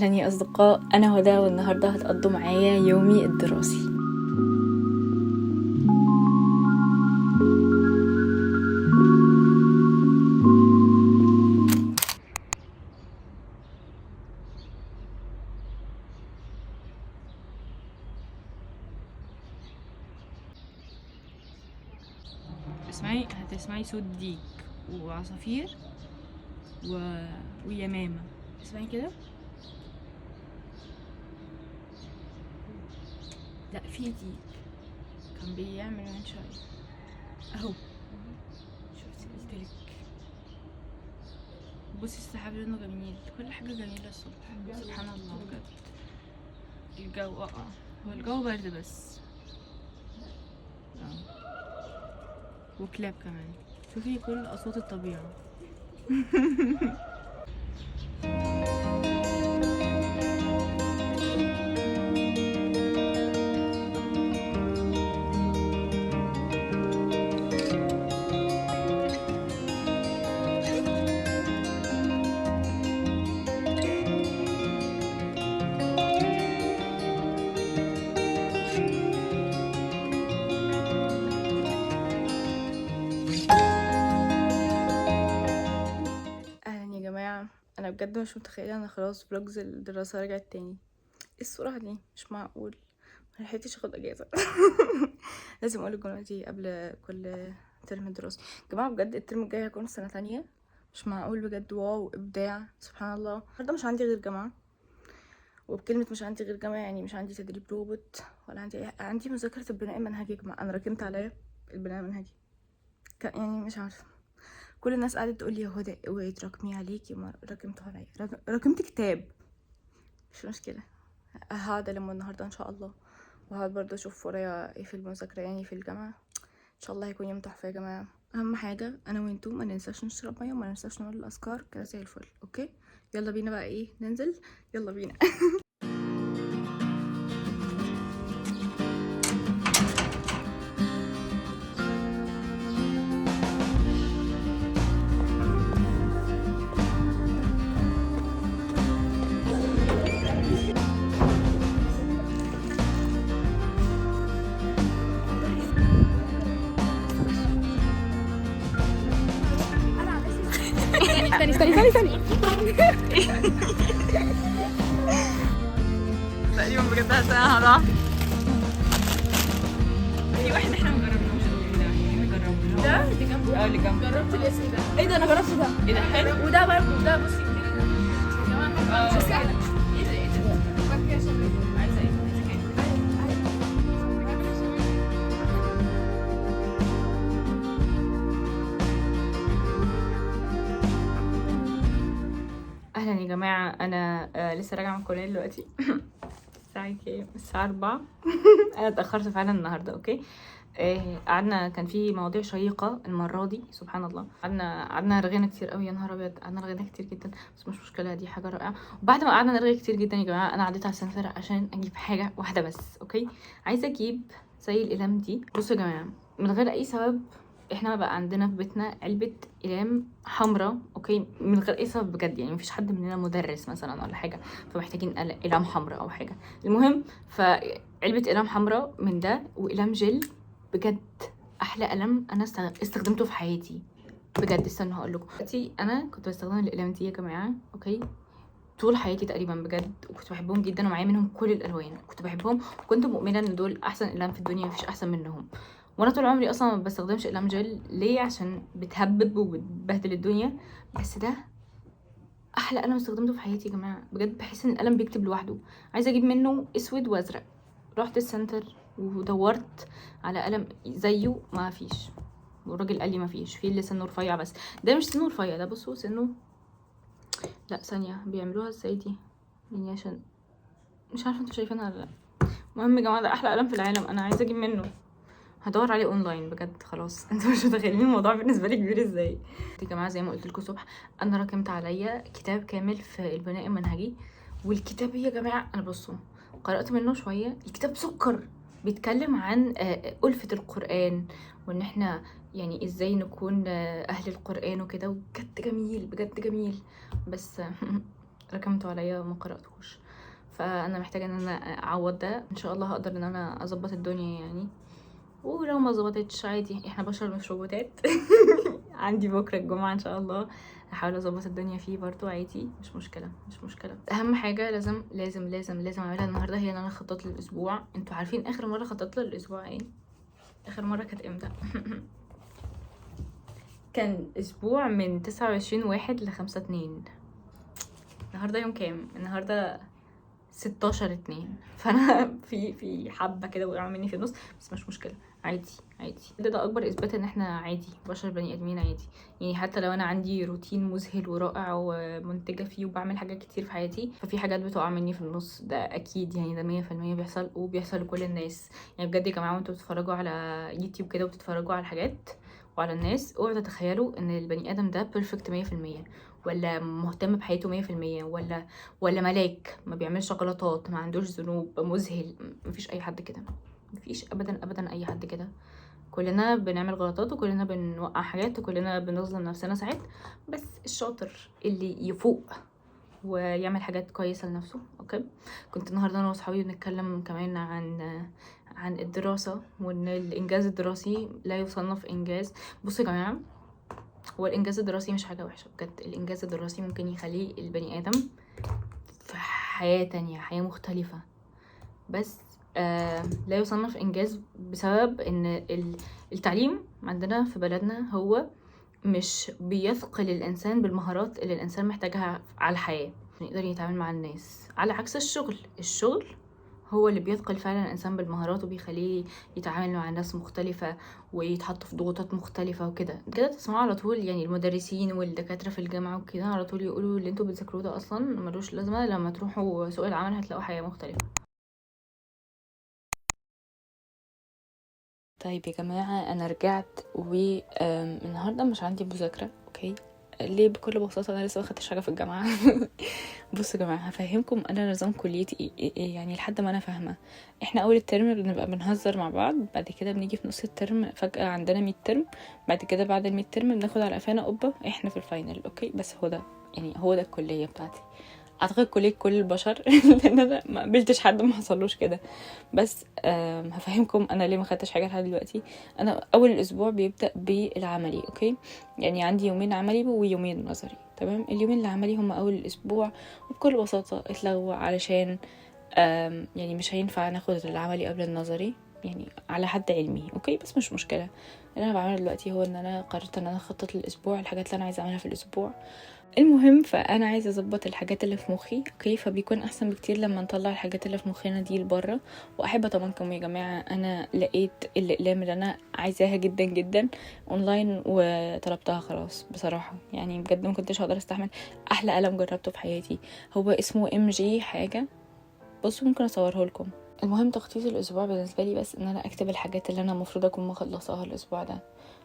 أهلا يا أصدقاء، أنا هدى، والنهاردة هتقضوا معايا يومي الدراسي. اسمعي، هتسمعي صوت ديك وعصافير و... ويمامة. اسمعي كده. لا، في ديك كان بيعمل من شوية اهو. شفتي؟ قلتلك. بصي السحاب لونه جميل، كل حاجة جميلة الصبح، سبحان الله بجد. الجو هو الجو برد بس وكلاب كمان. شوفي كل اصوات الطبيعة. أهلا يا جماعة، أنا بجد مش متخيلة أنا خلاص vlogs الدراسة رجعت تاني. ايه السرعة دي؟ مش معقول، ملحقتش اخد اجازة. لازم اقول الجملة دي قبل كل ترم دراسي. يا جماعة بجد الترم الجاي هيكون سنة تانية، مش معقول بجد. wow، ابداع، سبحان الله. النهارده مش عندي غير جامعة، وبكلمة مش عندي غير جامعة يعني مش عندي تدريب روبوت ولا عندي أي... عندي مذاكرة البناء المنهجي. يا جماعة أنا راكمت عليا البناء المنهجي، يعني مش عارفة. كل الناس قعدت تقول لي يا هدى اوعي تراكمي عليكي، ما راكمته عليا، راكمت كتاب، مش مشكلة. هقعد ألمه النهاردة إن شاء الله، وهقعد برضه أشوف ورايا ايه في المذاكرة يعني في الجامعة. إن شاء الله هيكون يوم تحفة يا جماعة. أهم حاجة أنا وانتو ما ننساش نشرب مية وما ننساش نقول الأذكار كده زي الفل. okay، يلا بينا بقى ايه ننزل، يلا بينا. استني. تقريبا بجد حاسه انا هضعف. في واحد احنا ما جربناهوش قبل كده، محتاجين نجربه. ده اللي جنبه؟ اه اللي جنبه. جربت الاسم ده. ايه ده؟ انا جربت ده. ايه ده حلو؟ وده برضه، ده بصي كده. اه مش سهل. ايه ده؟ ايه ده؟ عايزه ايه؟ عايزه كام؟ اهلا يا جماعة، انا لسه راجعه من الكلية دلوقتي. الساعة كام؟ الساعة 4. انا اتاخرت فعلا النهارده. okay، قعدنا، كان في مواضيع شيقة المرة دي سبحان الله. قعدنا رغينا كتير قوي، يا نهار ابيض، قعدنا رغينا كتير جدا، بس مش مشكلة، دي حاجة رائعة. وبعد ما قعدنا نرغي كتير جدا يا جماعة، انا عديت على السنتر عشان اجيب حاجة واحدة بس. okay، عايزه اجيب زي الاقلام دي. بصوا يا جماعة، من غير اي سبب احنا بقى عندنا في بيتنا علبة اقلام حمراء. okay، من غير اي سبب بجد، يعني مفيش حد مننا مدرس مثلا ولا حاجة، فمحتاجين اقلام حمراء او حاجة. المهم فعلبه اقلام حمراء من ده واقلام جل، بجد احلى قلم انا استخدمته في حياتي بجد. استنوا هقول لكم. دلوقتي انا كنت بستخدم الاقلام دي يا جماعة، okay، طول حياتي تقريبا بجد، وكنت بحبهم جدا ومعايا منهم كل الالوان، كنت بحبهم وكنت مؤمنة ان دول احسن اقلام في الدنيا، مفيش احسن منهم. وانا طول عمري اصلا ما بستخدمش اقلام جل، ليه؟ عشان بتهبب وبتبهدل الدنيا. بس ده احلى قلم استخدمته في حياتي يا جماعة بجد، بحس ان القلم بيكتب لوحده. عايزه اجيب منه اسود وازرق. رحت السنتر ودورت على قلم زيه، ما فيش، والراجل قال لي ما فيش، في اللي سنة رفيع، بس ده مش سنة رفيع، ده بصوا سنة، لا ثانية، بيعملوها ازاي دي يعني، عشان مش عارفه انتوا شايفينها ولا لا. المهم يا جماعة ده احلى قلم في العالم، انا عايزه اجيب منه، هدور عليه اونلاين بجد خلاص. انتوا مش متخيلين الموضوع بالنسبة لي كبير ازاي يا جماعة. زي ما قلت لكم الصبح، انا راكمت عليا كتاب كامل في البناء المنهجي، والكتاب يا جماعة انا بصوا قرات منه شوية، الكتاب سكر، بيتكلم عن ألفة القرآن، وان احنا يعني ازاي نكون اهل القرآن وكده، وبجد جميل بجد جميل. بس ركمته عليا وما قراتهوش، فانا محتاجه ان انا اعوض ده. ان شاء الله هقدر ان انا اظبط الدنيا يعني، ولو ما ظبطتش عادي، احنا بشر مش روبوتات. عندي بكره الجمعة ان شاء الله هحاول اظبط الدنيا فيه برضو عادي، مش مشكلة مش مشكلة. اهم حاجة لازم لازم لازم لازم اعملها النهارده هي ان انا اخطط للاسبوع. انتوا عارفين اخر مرة خططت للاسبوع ايه؟ اخر مرة كانت امتى؟ كان اسبوع من 29/1 ل5/2. النهارده يوم كام؟ النهارده 16/2. فانا في حبه كده وقعوا مني في النص، بس مش مشكلة عادي عادي. ده اكبر اثبات ان احنا عادي، بشر بني ادمين عادي. يعني حتى لو انا عندي روتين مذهل ورائع ومنتجه فيه وبعمل حاجات كتير في حياتي، ففي حاجات بتقع مني في النص، ده اكيد يعني، ده 100% بيحصل وبيحصل لكل الناس. يعني بجد يا جماعة، وانتوا بتتفرجوا على يوتيوب كده وبتتفرجوا على الحاجات وعلى الناس، اوعوا تتخيلوا ان البني ادم ده perfect 100%، ولا مهتم بحياته 100%، ولا ملاك ما بيعملش غلطات، ما عندوش ذنوب، مذهل. مفيش اي حد كده، مفيش ابدا ابدا اي حد كده. كلنا بنعمل غلطات، وكلنا بنوقع حاجات، وكلنا بنظلم نفسنا ساعات، بس الشاطر اللي يفوق ويعمل حاجات كويسة لنفسه. okay، كنت النهارده انا واصحابي بنتكلم كمان عن الدراسة، وان الانجاز الدراسي لا يصنف انجاز. بصوا يا جماعة، هو الانجاز الدراسي مش حاجة وحشة بجد. الانجاز الدراسي ممكن يخلي البني ادم في حياة تانية، حياة مختلفة، بس لا يصنف انجاز بسبب ان التعليم عندنا في بلدنا هو مش بيثقل الانسان بالمهارات اللي الانسان محتاجها على الحياة عشان يقدر يتعامل مع الناس، على عكس الشغل. الشغل هو اللي بيثقل فعلا الانسان بالمهارات وبيخليه يتعامل مع ناس مختلفة ويتحط في ضغوطات مختلفة وكده كده. تسمعوا على طول يعني المدرسين والدكاتره في الجامعة وكده على طول يقولوا اللي انتوا بتذاكروه ده اصلا ملوش لازمه، لما تروحوا سوق العمل هتلاقوا حياة مختلفة. طيب يا جماعة، انا رجعت والنهارده مش عندي مذاكرة. okay، ليه؟ بكل بساطة انا لسه ما خدتش حاجة في الجامعة. بصوا يا جماعة، هفهمكم انا نظام كليتي إيه يعني لحد ما انا فاهمه. احنا اول الترم بنبقى بنهزر مع بعض، بعد كده بنيجي في نص الترم فجاة عندنا midterm، بعد كده بعد ال midterm بناخد على قفانا قبه احنا في ال final. okay، بس هو ده يعني، هو ده الكلية بتاعتي. اعتقد كليه كل البشر لان انا ما قابلتش حد ما حصلوش كده. بس هفهمكم انا ليه ما خدتش حاجة لحد دلوقتي. انا اول الاسبوع بيبدا بالعملي. okay، يعني عندي يومين عملي ويومين نظري. تمام، اليومين العملي هم اول الاسبوع، وبكل بساطة اتلغوا علشان يعني مش هينفع ناخد العملي قبل النظري، يعني على حد علمي. okay، بس مش مشكلة. اللي انا بعمله دلوقتي هو ان انا قررت ان انا اخطط للاسبوع، الحاجات اللي انا عايزه اعملها في الاسبوع. المهم، فانا عايزه اظبط الحاجات اللي في مخي. okay، فبيكون احسن بكتير لما نطلع الحاجات اللي في مخنا دي لبره. واحب اطمنكم يا جماعة، انا لقيت الاقلام اللي انا عايزاها جدا جدا اونلاين وطلبتها خلاص. بصراحة يعني بجد ما كنتش هقدر استحمل. احلى قلم جربته في حياتي هو اسمه MG حاجة، بصوا ممكن اصوره لكم. المهم، تخطيط الاسبوع بالنسبة لي بس ان انا اكتب الحاجات اللي انا المفروض اكون مخلصاها الاسبوع ده،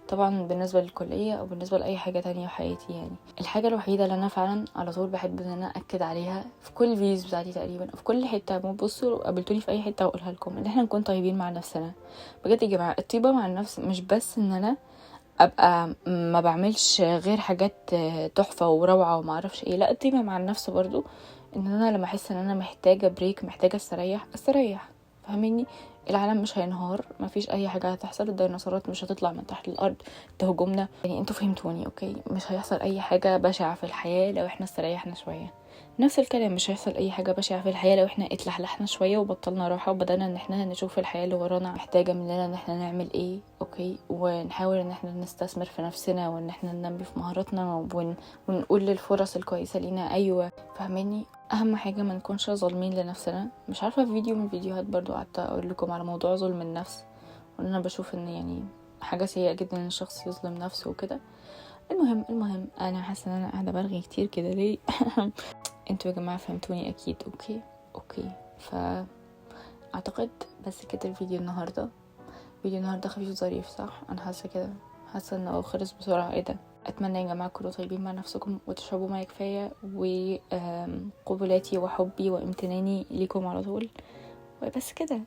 طبعا بالنسبة للكليه او بالنسبة لاي حاجة تانية في حياتي. يعني الحاجة الوحيدة اللي انا فعلا على طول بحب ان انا اكد عليها في كل ال videos بتاعتي تقريبا، في كل حتة، بصوا قابلتوني في اي حتة واقولها لكم، ان احنا نكون طيبين مع نفسنا. بجد يا جماعة، الطيبة مع النفس مش بس ان انا ابقى ما بعملش غير حاجات تحفة وروعه وما اعرفش ايه، لا، الطيبة مع النفس برضو ان انا لما احس ان انا محتاجه break، محتاجه استريح. فاهميني؟ العالم مش هينهار، مفيش اي حاجة هتحصل، الديناصورات مش هتطلع من تحت الارض تهجمنا، يعني انتوا فهمتوني. okay، مش هيحصل اي حاجة بشعة في الحياة لو احنا استريحنا شوية. نفس الكلام، مش هيحصل اي حاجة بشعة في الحياة لو احنا اتلحلحنا شوية وبطلنا راحة وبدانا ان احنا نشوف الحياة اللي ورانا محتاجه مننا ان احنا نعمل ايه. okay، ونحاول ان احنا نستثمر في نفسنا وان احنا ننمي في مهاراتنا ونقول للفرص الكويسة لينا ايوه. فاهميني؟ اهم حاجة ما نكونش ظالمين لنفسنا. مش عارفه في فيديو من الفيديوهات برضو قعدت اقول لكم على موضوع ظلم النفس، وان انا بشوف ان يعني حاجة سيئه جدا ان الشخص يظلم نفسه وكده. المهم انا حاسه ان انا قاعدة برغي كتير كده ليه؟ انتوا يا جماعة فهمتوني اكيد. okay، فاعتقد بس كده الفيديو النهارده. فيديو النهارده خفيف وظريف صح؟ انا حاسه كده، حاسه انه خلص بسرعة. ايه ده؟ اتمنى يا جماعة تكونوا طيبين مع نفسكم وتشربوا مية كفاية، وقبلاتي وحبي وامتناني ليكم على طول. وبس كده.